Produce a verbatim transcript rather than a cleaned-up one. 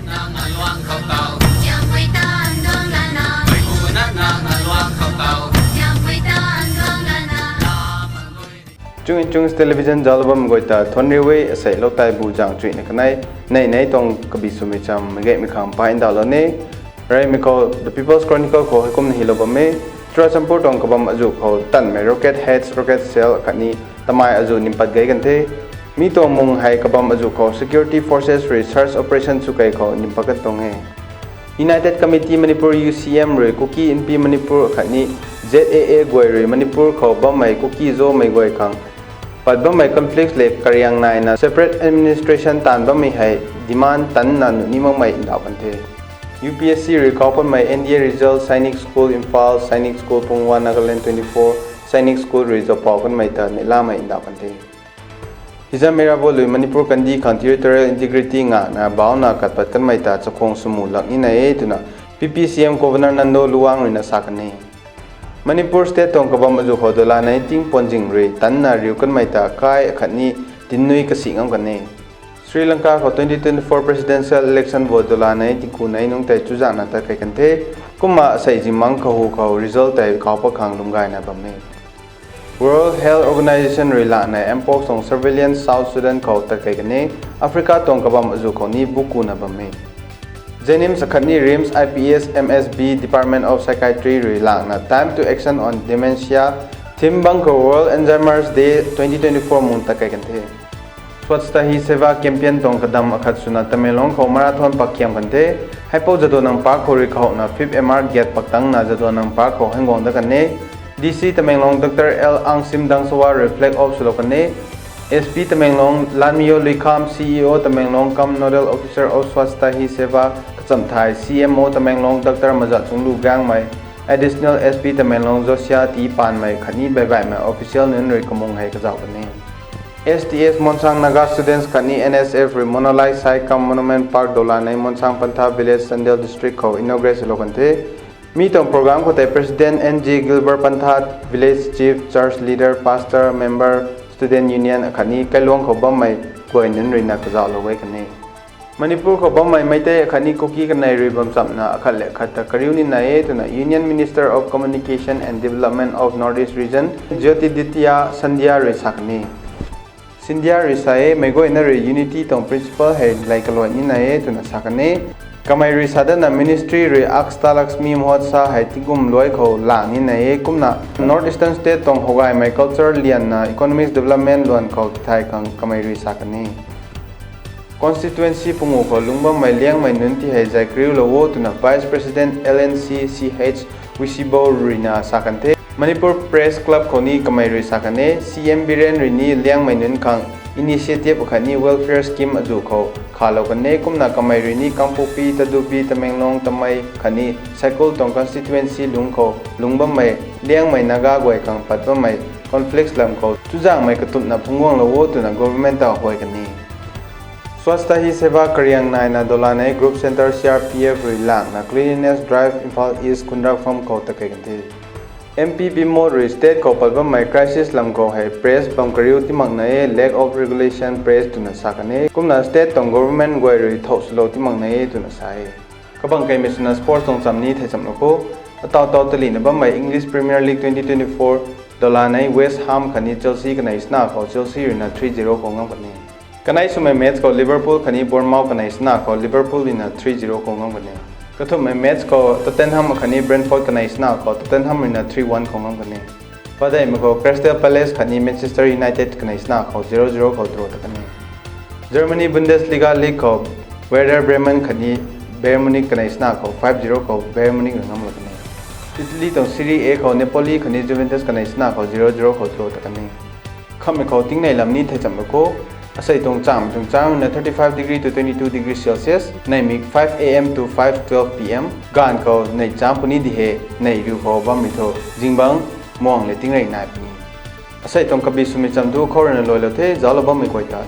Nang aluang khou tau. Tiangpui tan duang lana. Mei pu na nang aluang khou tau. Tiangpui tan duang lana. Chung Chungs Television zauc bam guay ta thuanc riu e. Asei lou tei bu zang chuina kanei nei nei tuang kabi swmei cham mei gaymei khang pa ndauhlou ni. Reymei khou The People's Chronicle khou heikumna hylou bam e. Churachandpur tuang kabam azuh khou tanmei rocket heads, rocket cell khatni tamei azuh nimpat gei kan the. Mi tuang mung hei kabam azuh khou security forces rui search operation sw kei khou nimpat kan tuang e. United Committee Manipur, U C M rui Kuki Inpi Manipur khatni Z A A guay rui Manipur khou bammei Kuki Zomei guay khang pat bammei conflict le kariang naina separate administration taanv bammei hei demand tanna nuh ni makmei ndauh kan the. U P S C rui kauc panmei N D A result, Sainik School Imphal, Sainik School Pungwa, Nagaland twenty-four, Sainik School rui zauc pau kanmei ta neihlamei ndauh kan the. Hijam Meira Board rui Manipur kandih khang territorial integrity ngana bauna katpat kanmei ta chakhwang swmu lak nina e twna P P C M Governor Nando Luang ruina sa kan e. Manipur state tuang kabam azuh khou dollar nei tingpuan zing rui tanna riu kanmei ta kai khatni tinnui kasi ngam kan e. Sri Lanka khou twenty twenty-four presidential election vote dollar nei tingku nei nungc tei chuzaenghna tat kei kan the. Kumna asei zingmang kahu khou result tei kauc pat khang lwm gayna bam e. World Health Organization rui lana mpox tuang surveillance South Sudan khou tat kei kan e. Africa tuang kabam azuh khou ni bukuna bam e. JNIMS akhatni RIMS I P S M S B Department of Psychiatry rui lana Time to Action on Dementia theme bang khou World Alzheimer's Day twenty twenty-four mung tat kei kan the. Swachhata Hi Seva campaign tuang kadam akhat swna Tamenglong khou marathon pak khiam kan the. Haipou Jadonang Park khou rui khouna fifth M R gate pak tangna Jadonang Park khou hang guang dat kan e. D C Tamenglong Doctor L Angsim Dangsawa rui flag off swlou kan e. S P Tamenglong Lanmiyo Luikham, C E O Tamenglong cum Nodal Officer of Swachhata Hi Seva kachamthai C M O Tamenglong Doctor Mazatchunglu Gangmei, Additional S P Tamenglong Josia T Panmei khatni baibaihmei official nunc rui kamung hei kazauh kan e. S T S Monsang Naga Students khatni N S F rui Monolith Site cum Monument Park dollar nei Monsang Pantha Village, Chandel District khou inaugurate swlou kan the. Mi tuang program khou tei President N G Gilbert Pantha, Village Chief, Church Leader, Pastor, Member, Student Union akhatni kailuang khou bammei guay nunc ruina kazauhlou e kan e. Manipur khou bammei Meitei akhatni Kuki kanei rui bam chamna akhat le khat ta kariu nina e twna Union Minister of Communication and Development of North East Region Jyotiraditya Scindia rui sa kan e. Scindia rui sa e, meic guayna rui unity tuang principle hei lei kaluai nina e twna sa kan e. Kamei rui sa datna ministry rui Ashtalakshmi Mahotsav hei tingkum luai khou lang nina e kumna North Eastern state tuang howgaymei culture lianna economic development luan khou tithay khang kamei rui sa kan e. Constituency pungu khou lungc bammei Liangmei nunc ti hei zay kariulou o twna Vice President L N C Ch Wisibou ruina sa kan the. Manipur Press Club khou ni kamei rui sa kan e, C M Biren rui ni Liangmei nunc khang initiative akhatni welfare scheme azuh khou khalou kan e kumna kamei rui ni Kangpokpi, Tadubi, Tamenglong, Tamei khatni Saikul tuang constituency lungc khou lungc bammei Liangmei Naga guay khang pat bammei conflicts lam khou chuzaenghmei katumna phungc guanglou o twna government ta huay kan e. Swachhata Hi Seva kariang naina dollar nei group centre C R P F rui langna cleanliness drive Imphal East Khundrakpam khou tat kei kan the. M P Bimol rui state khou pat bammei crisis lam khou hei press bam kariu timakna e, lack of regulation press twna sa kan e. Kumna state tuang government guay rui thow swlou timakna e twna sa e. Kabang keimei swna sports tuang cham ni thei chamlou kho. Ataw taw talihna bammei English Premier League twenty twenty-four dollar nei West Ham khatni Chelsea kanei swna khou Chelsea ruina three zero khou ngam kan e. Kanei swmei match khou Liverpool khatni Bournemouth kanei swna khou Liverpool ruina three zero khou ngam kan e. Kathumhmei match khou Tottenham khatni Brentford kanei swna khou Tottenham ruina three one khou ngam kan e. Padeihmei khou Crystal Palace khatni Manchester United kanei swna khou zero zero khou draw ta kan e. Germany Bundesliga league khou Werder Bremen khatni Bayern Munich kanei swna khou five zero khou Bayern Munich rui ngamlou kan e. Italy tuang Serie A khou Napoli khatni Juventus kanei swna khou zero zero khou draw ta kan e. Khamhmei khou tingnei lam ni thei chamlou kho. Asei tuang changmei tuang chang ruina thirty-five degree to twenty-two degree Celsius, neihmei five A M to five twelve P M. Gaanv khou neih chang puni di he, neih riu khou bammei thu zingbangc muang le tingrey nai puni. Asei tuang kabi swmei cham thu khou ruina luailou the, zauclou bammei guay ta